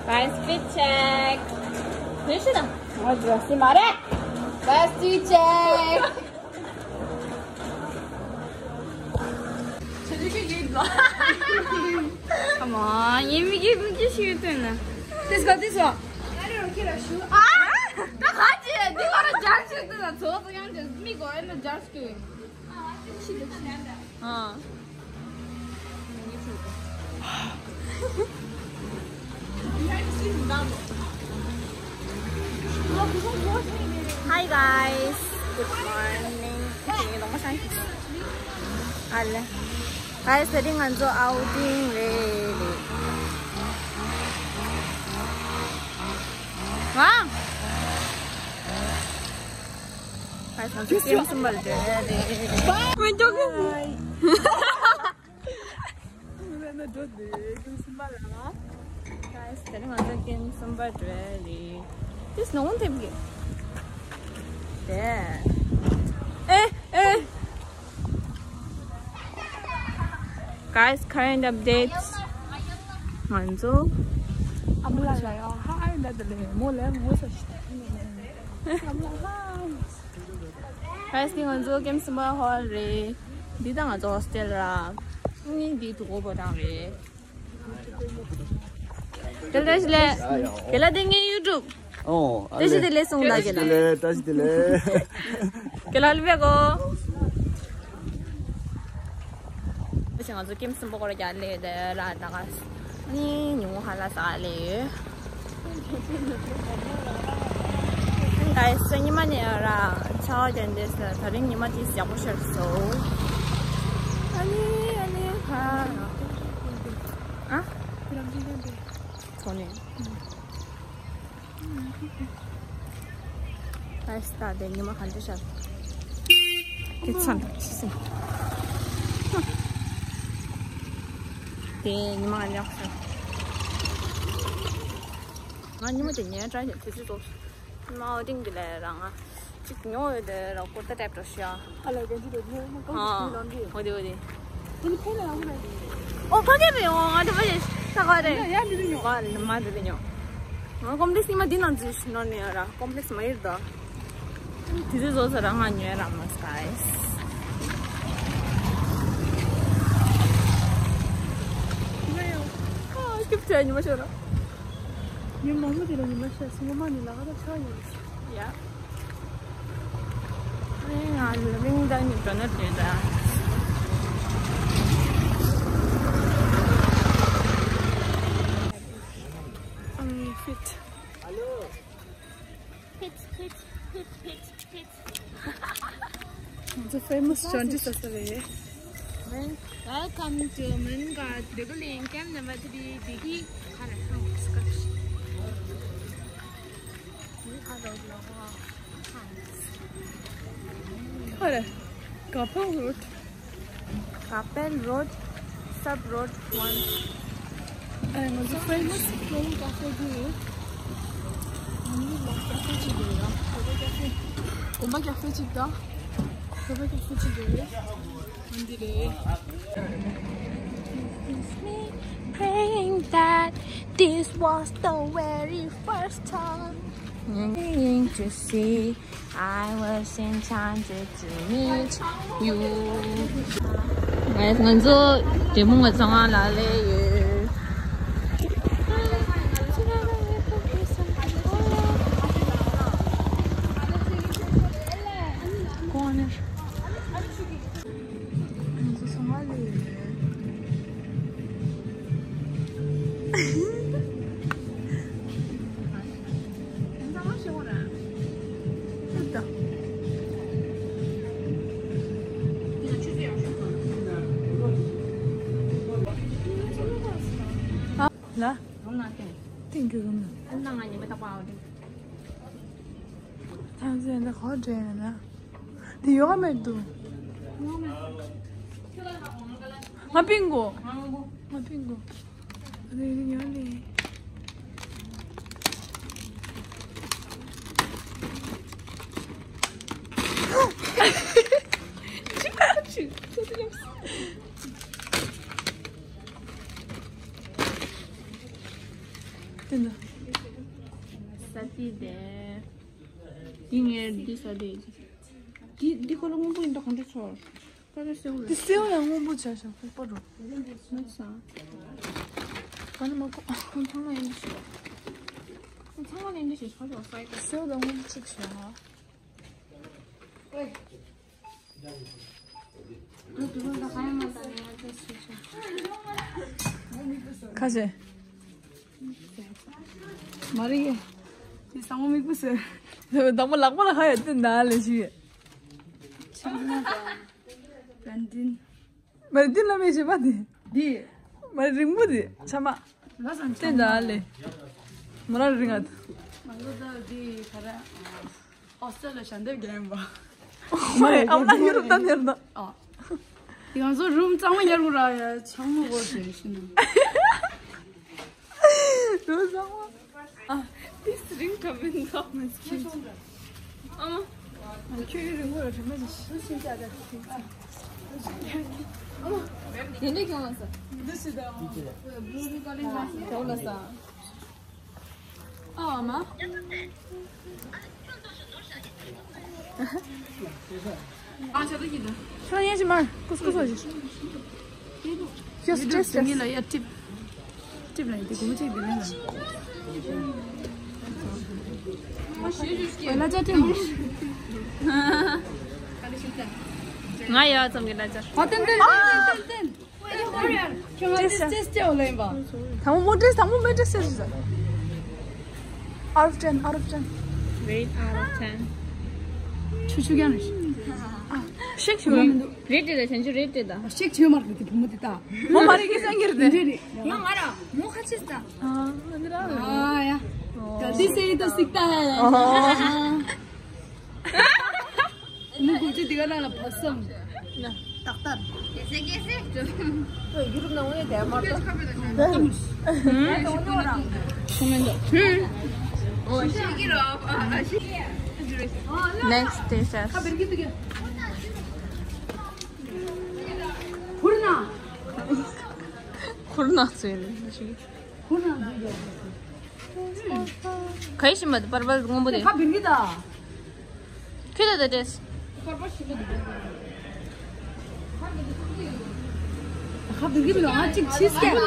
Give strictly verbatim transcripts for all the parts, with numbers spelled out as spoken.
Guys, fit check. This is a, what dress is it? Guys, fit check. Come on, you make it, make it shoot in. This got this one. 아! 나 같이! 네가 알아, 잘 치웠잖아. 저 그냥 좀 미고, 애는 잘 시켜. 어. Hi guys, good morning. Okay, 너무 잘. 알래. Guys, དེ་རིང་ང་ཚོ་outing རེད། ཝའོ། Guys, ང་ཚོ་གེམ་གསུམ་པར་འགྲོ་ཡ་རེད། ཝའོ། མི་འགྲོ་གི། ངས་ན་འགྲོ་དེ་གེམ་གསུམ་པ་ལ། Guys, དེ་རིང་ང་ཚོ་གེམ་གསུམ་པར་འགྲོ་ཡ་རེད། This no one འཐེབ་གི། དེ། ཨེ་ཨེ། Guys, current updates. ང་ཚོ། ཨ་མ་ལགས་ལ་ཡང་ཧ་ཨ་ཡིན་ད་དེ་ལས་མོ་ལས་ངོ་ཚ་ཞིག་ད་ཨ་མ་ལགས་ཧ་ཨ་ཡིན། Guys, འདི་ང་ཚོ་གེམ་གསུམ་པ་ཧོལ་རེད། འདི་ད་ང་ཚོ་ཧོ་སི་ཊེལ་ར། ཨ་ནི་འདི་དུ་གོ་བོ་དང་རེད། དེ་ལས་ལས། དེ་ལ་དེ་ངའི་ཡུ་ཊུབ། ཨོ། ཨ་ལེ། བཀྲ་ཤིས་བདེ་ལེགས་སོང་ད་བཀྲ་ཤིས་བདེ་ལེགས། བཀྲ་ཤིས་བདེ་ལེགས། དེ་ལ་ལུས་པའི་གོ། བྱས་ང་ཚོ་གེམ་གསུམ་པ་སྐོར་རྒྱག་ལས་དེ་ར་ད་ག་ནི་ཉིན་མོ་ཧ་ལ་ས་ལས་ཡོད། Guys, ཉི་མ་ནས་ར་ཆར་པ་ཅན་དེ་ས་དེ་རིང་ཉི་མ་དེ་ཡག་པོ་ཤར་སོང་། ཨ་ནི་ཨ་ནི་ཧ། ཨ། ཐོག་ནས། ཨ་ས་ད་དེ་ཉི་མ་ག་འདྲ་ཤར། ཁྱེད་ཚང་ཕྱི་སེམས། དེ་ཉི་མ་ག་འདྲ་ཤར། ང་ཉི་མ་དེ་ཉལ་དྲ་ཡོད་དུས་ཚོད་ཚོགས། ཉི་མ་ཨའོ་ཊིང་དེ་ལས་རང་ང་གཅིག་ཉོ་ཡོད་དེ་ར་ཀུར་ཏ་ཊའིབ་འདྲ་ཞིག་ཨ། ཨ་ལ་གན་ཅི་རེད་ཉོ་ན་ཨ། གང་ཅི་ལོན་རེད། འོ་དེ་འོ་དེ། དེ་ནི་ཕན་ལ་ཡག་པོ་རེད། ཨོ་ཕ་གི་རེད། ཨོ་ང་དེ་ཕ་གི་ས་ག་རེད། ཡ་ཡ་འདི་རེད་ཉོ། ཨ་ལ་མ་དེ་ལ་ཉོ། ང་ཀོམ་པི་ལེགས་སི་ཉི་མ་འདི་ནང་འཛུལ་ཞིག་ནོར་ནས་ཡོད་ར་ཀོམ་པི་ལེགས་སི་མ་ཡིར་དོ། དེ་དུས་བཟོ་ས་ར་ང་ཉོས་ར་མ་སྐའི། ཨ་སྐྱིད་ཆ་ཉི་མ་ཤོར་ར། ཉི་མ་མོ་དེ་ལ་ཉི་མ་ཤར་སོང་། ངོ་མ་ནི་ལ་ག་ད་ཆ་ཡོད། ཡ། ང་ལ་རིང་ད་ནི་འགྲོ་ན་བདེ་ད། ཨ་ནི་ཕིཊ། ཕིཊ་ཕིཊ་ཕིཊ་ཕིཊ་ཕིཊ། ང་ཚོ་ཕེ་མོ་སི་ཅོན་ཏི་ས་ས་རེད། Welcome to Mingat Deguling Camp number three, Digi Karahan Excursion. Kare, Kapel Road. Kapel Road, Sub Road one. ཨ་ང་ཚོ་ཕེ་མོ་སི་ཀེ་ཕེ་དེ་རེད། ང་ཚོ་ལ་ཀེ་ཕེ་ཅིག་ཡོད་ཡ། ཀོ་བ་ཀེ་ཕེ། གོམ་པ་ཀེ་ཕེ་ཅིག་དང་། ཀོ་བ་ཀེ་ཕེ་ཅིག་ཡོད་རེད། འདི་རེད། Praying that this was the very first time to see I was enchanted to meet you. Guys, ང་ཚོ་དེ་མོ་ང་ཚོ་ང་ལ་ལས་ཡོད། ལ། ཏིང་གི་རུམ་ལ། ཐང་ཟེར་ན་ག་འདྲ་ཡོད་ན། འདི་ཡོ་ག་མེད་འདུག་ང་པིང་གོ། ང་པིང་གོ། རེ་རེ་ཡོང་ལེ། ས་ཏི་དེ། འདི་ངས་འདི་ས་ཏི། འདི་འདི་ཁོ་ལ་སྔོན་པོ་ཡིན་ད་གང་འདྲ་ཚོར། ཀ་ར་སེའུ་ལ། འདི་སེའུ་ལ་སྔོན་པོ་བྱ་ཞག་ལྐུགས་པ་འགྲོ། མི་ས། ག་ནས་མ་གོ། ཁོང་ཚང་མ་ཡིན་འདི་ཞིག་ཁོང་ཚང་མ་ཡིན་འདི་ཞིག་ཧ་ལས་པ་ས་ཡི་ཀ། སེའུ་ལ་སྔོན་པོ་གཅིག་བྱ་ཧ། ཁ་ཆེ། མ་རེད། དེ་ས་མོ་མིག་པོ་ཟེར། དང་པོ་ལག་པ་ལ་ཧ་ཡ་ཏི་ན་ལེ་ཞིག་ཆང་མ་དང་། བན་ཏིན། མ་རེད་འདི་ལ་མེད་བྱེད་པ་དེ། འདི། མ་རེད་རིང་པོ་དེ་ཆ་མ། ལ་སང་ཏི་ཆང་མ། ན་ལེ། མ་ར་རིང་ཨ། ང་ཚོ་ད་འདི་ག་ར། ཨོ་སི་ཏྲེ་ལི་ཡ་ཞལ་འདེབས་རྒྱག་ཡིན་པ། མ་ཨ་མ་ན་ཡུ་རོབ་ད་ནེར་ད། ཨ། ང་ཚོ་རུམ་གཙང་མ་ཉར་དགོས་ར་ཡ་ཆང་མོ་དགོས་ཞེས་ཤི་ན། རུམ་གཙང་མ། ཨ། ཏིས་རིང་ག་མིན་ད་མི་སྐྱིད། ཨ་མ། ཁྱོད་ཡུན་རིང་པོ་ལ་དྲན་པ་ཞིག་ཤི་ཤི་ཅག་ད་ཁྱོད་ཚ། ཨ་མ། དེ་འདྲས་ཀྱང་ལ་ས། འདི་སི་ད། དེ་འོ་ལ་ས། ཨ་མ། ཁྱོད་ཡན་ཞིག་མར་ཀུས་ཀུས་ཟོ་ཞིག་ཁྱོད་སི་ཊེ་སི་ཊེ་སི། ངེད་ལ་ཡ་ཊིབ། ཊིབ་ལ་ཡ་དེ་གོ་མ་ཆེ་དེ་ལེན་ལ། ལ་ཅ་ཊིབ། ང་ཡ་ཙམ་གྱི་ལ་ཅ། ཨ་ཏན་ཏན་ཏན་ཏན་ཏན། ཁྱོད་ང་ཏེས་ཏེས་ཏེ་འོ་ལེན་པ། དང་པོ་མོ་ཏེས་དང་པོ་མེ་ཏེས་ཏེས་ཟེར། Out of ten, out of ten. Rate out of ten. ཆུ་ཆུ་ཀྱང་རེད། ཤེག་ཆུ་ར་མི་འདུག་རེད་དེ་ད་ཆན་ཆུ་རེད་དེ་ད། ཤེག་ཆུ་མར་གི་བུ་མོ་དེ་ད། མོ་མ་རེད་ཀི་སང་གིར་དེ། འདི་རེད། ང་ང་ར་མོ་ཁ་ཆེས་ད། ཨ་འདི་ར། ཨ་ཡ། ད་འདི་སེ་ད་སིག་ད། ཨ། ནུ་གུ་ཅི་དེ་ག་ན་ལ་ཕ་སམ། ན། ཏག་ཏག་ཀེ་སེ་ཀེ་སེ། ཡུ་རོབ་ནང་ངོས་དེ་མ་ཏོ། ཧུམ། ཧུམ། ཨོ་ཤི་གི་རོ། ཨ་ཤི། Next day, sir. ཁུར་ན། ཁུར་ན་ཚོས་ནི་ཤི། ཁུར་ན་ཚོས་ནི་ཤི། ག་ཡི་ཤི་མ་དེ་པར་པར་སྔོན་པོ་དེ། ཁ་བིར་གི་ད། ཁྱོད་ད་ད་ཏེས། ཁ་བིར་གི་མི་ལོ་ང་གཅིག་ཕྱིས་ཀྱང་།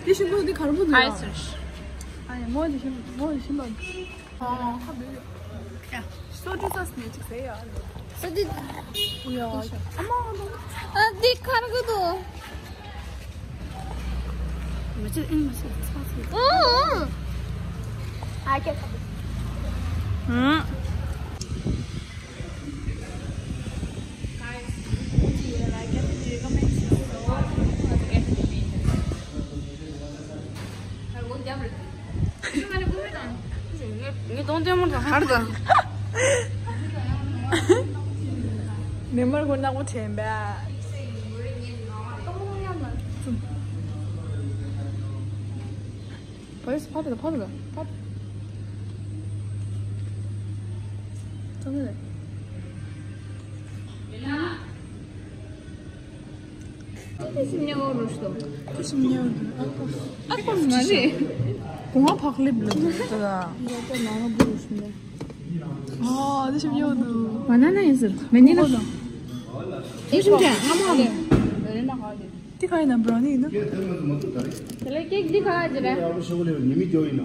དེ་ཤི་མོ་དེ་གར་མོ་དེ། ཨའི་སི་རེད། ཨ་ཡ་མོ་དེ་ཤི་མོ་དེ་ཤི་མོ། ཨ་ཁ་བིར་གི། ཡ། སོ་ཏི་སོ་སི་ནས་ཅིག་ཟེར་ཡ། སོ་ཏི། ཨུ་ཡ། ཨ་མ་ཨ་མ། ཨ་འདི་ཁར་གི་དུ། མ་ཅི་ཨིན་མ་ཅི་ཚ་ཚ། ཨུ་ཨུ། ཨ་ཀྱ་ཁ་བིར། ཨུ། ངས་གཏོང་ལྟད་མོ་དང་ཧར་དང་། ནེ་མར་གོ་ནག་པོ་དྲན་པས། ཕར་ཕར་ཕར་ཕར་ཕར། ཙང་ལེ། ཨ་ཁོ་མ་རེད། གོང་བ་ཕག་ལེབ་ལ་འདུག་ད། ཨ་དེ་ཤི་མྱོང་འདུག་མ་ན་ན་ཡིན་ཟེར། མ་ནི་ན། དེ་ཤི་མྱོང་ང་མ། དེ་ག་ཡིན་ན་བྷ་རའོ་ནི་ཡིན་ན། དེ་ལ་ཀེག་འདི་ག་ཅི་རེད། འདི་ག་རེད།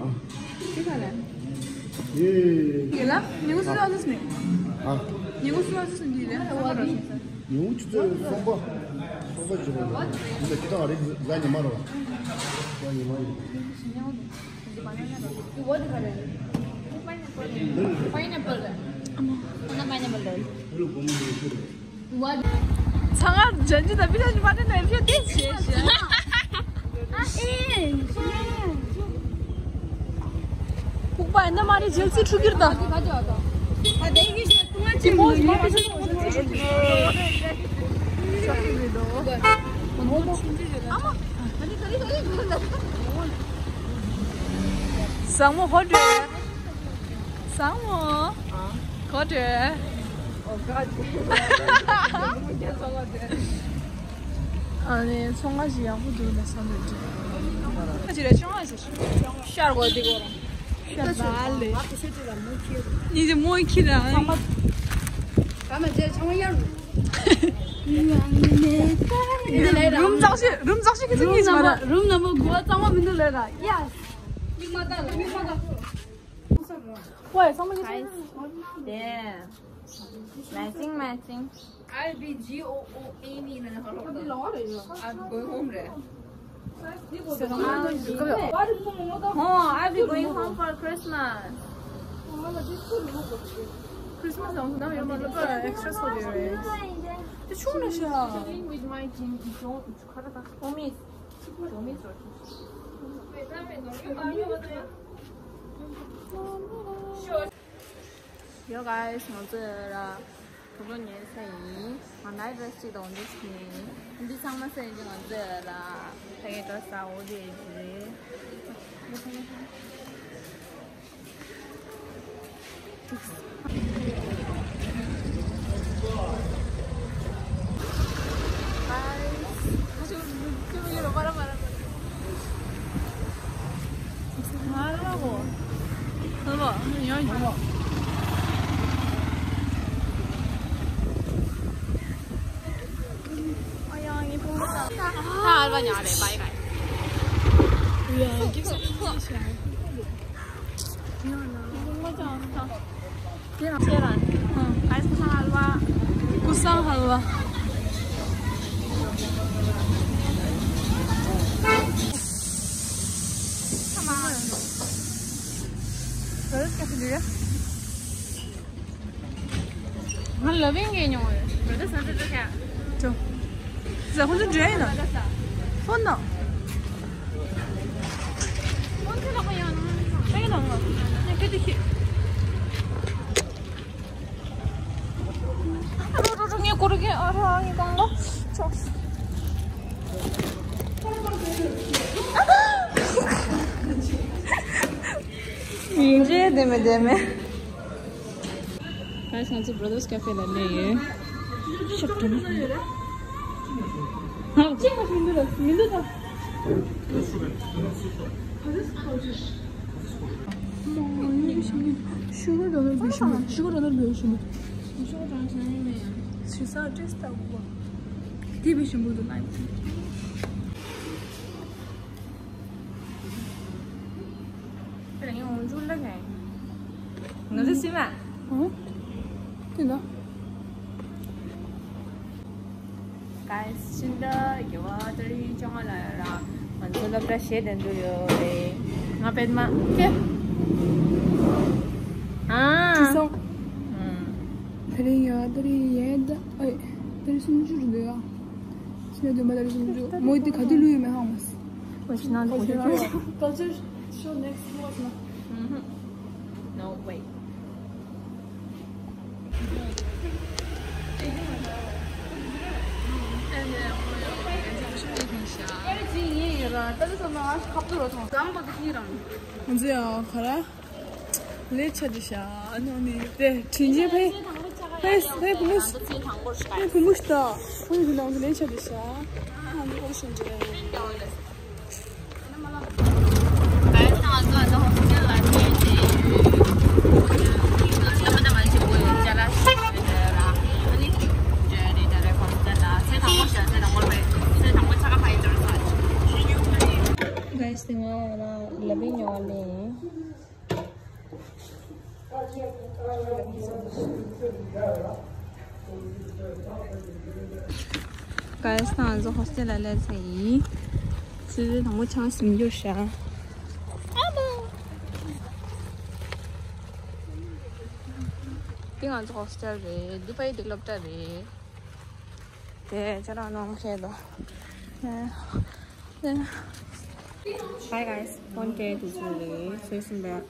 ཡེ་ལ་ཉིན་གུང་སུ་ཨ་ཟིས་ནི། ཨ། ཉིན་གུང་སུ་ཨ་ཟིས་ནི་རེད། ཉིན་གུང་ཆུ་ཚོད་གསུམ་པ། གསུམ་པ་བཞི་པ་རེད། འདི་ལ་ཁྱི་ཏང་རེད། གཟའ་ཉི་མ་རེད། གཟའ་ཉི་མ་ཡིན། Pineapple རེད། ཁོ་ན་pineapple རེད། ཚང་མ་འཇོན་ཇི་དང་པི་ཤ་ཞིག་མ་དྲན་ནས་ཕྱོགས་དེ་བྱས་ཤག་ཁུག་པ་ཡིན་ན་མ་རེད། ཇེལ་སི་འཁྲུ་གིར་ད། ཅི་མོ་ཇི་མ་པི་ཤ་ཇེལ་སི་འཁྲུ་གིར། བཟང་མོ་ཧོ་ཏྲེ། བཟང་མོ། གོ་དྲོས། ཨ་ནི་ཚོང་ཁང་ཞིག་ཡག་པོ་འདུག་ལ་བསམ་རེད་དྲན། ཁ་ཅིག་རེ་ཆུང་བ་ཞིག་ཤར་གོ་དེ་གོ་རང་ཤར་ད་ལེ། ཉི་ཟེ་མོ་ཁྱི་ར་ཚང་མ་ག་མ་ཇེ་ཆུང་ཡར་རུམ་ཙག་ཤི་རུམ་ཙག་ཤི་ཁི་ཚི་ཉིས་མ་ར་རུམ་ནམ་པར་དགུ་བ་གཙང་མ་མི་འདུག་ལེ་ར་ཡ། མིག་མ་ལྟ་ལ་མིག་མ་ལྟ། ཝའི་ཚང་མ་ཁི་ཚི། Damn. Matching, matching. I'll be G O O N E. I'll be going home. Oh, I'll be going home for Christmas. Christmas. With my team. Yo guys, ང་ཚོ་ཡོད་ར་དུག་ལོག་ཉོས་ཚར་ཡིན། ང་ནའི་ཌི་རེ་སི་གཅིག་དང་འདི་གཅིག་ཡིན། འདི་ཚང་མ་ཚར་ཡིན་གྱི་ང་ཚོ་ཡོད་ར་ཕ་གི་འགྲོ་ས་འོ་དེ་ཡིན་གྱི་རེད། ཀུ་སང་ཧལ་ཝ། ང་ལབ་ཡིན་གྱི་མྱོང་བས། ཅོ། ཟ་ཁོ་ཚོ་འདྲེ་ཡིན་ན། ཧོན་ན། ཧོན་ཁ་ལག་པ་ཡང་ན། ཨེ་ན་ང་། ངས་ཕེ་ཏི་ཁི། རོ་རོ་རོ་ངས་སྐོར་གི་ཨ་རོ་ངས་གང་ལོ། ཅོ། ཡིན་རྗེས་བདེ་མེད་བདེ་མེད། Guys, ང་ཚོ་Brothers Cafe ལ་སླེབས་ཡོད། ཤོག་དྲི་མ། ཧ་ཅི་མ་མི་འདུག་ལ་མི་འདུག་ད། Sugar doner bir şey mi? Sugar doner bir şey mi? Sugar doner bir şey mi? Sugar doner bir şey mi? Sugar doner bir şey mi? ང་ཚོ་སེམས་ལ། ཨོ། དེ་ལ། Guys, ཕྱི་ཟླ་བརྒྱད་པ་ཏ་རིག་བཅོ་ལྔ་ལ་ར་ང་ཚོ་སློབ་གྲྭ་བཞི་དེ་འདུག་ཡོད་རེད། ང་པད་མ་ཁྱེད། ཨ། ཅི་སོང་། ཨང་། ད་རིང་ཡ་ཏ་རིག་ཡས་ད་ཨེ། ཏ་རིག་སུམ་ཅུ་རེད་འདུག་ཡ། ཕྱི་ཟླ་བདུན་པ་ཏ་རིག་སུམ་ཅུ། མོ་དེ་ག་དུས་ལུས་ཡོད་མེད་ཧ་གོ་མ་སོང་། Culture show next month. No way. ང་ཚོ་ཡང་ག་རེ་ལས་ཆ་དེ་ཤ་ཨ་ནི་ཨ་ནི་དེ་དྲིན་ཆེན་ཕའི་ཕའི་ཕའི་བུ་མོ་ཕའི་བུ་མོ་ཞིག་ད་ཕའི་བུ་ནང་གི་ལས་ཆ་དེ་ཤ་ཨ་ནི་ཨོ་ཤན་ཇེ། Guys, ང་ལ་ལ་བི་ཉོ་ལེ། Guys, ང་ཚོ་ཧོ་སི་ཊེལ་ལ་སླེབས་ཚར་ཡིན། ཆུ་ཚོད་དང་པོ་ཆང་ཟིན་རྒྱུ་ཤ། ཨ་མ། འདི་ང་ཚོ་ཧོ་སི་ཊེལ་རེད། འདི་ཕ་ཡི་འདི་སློབ་གྲྭ་རེད། དེ་ཁྱེད་རང་ནང་ཁྱེད་དོ། Hi guys, one K དུ་ཚུད་རེད། སོ་སོ་འདྲ།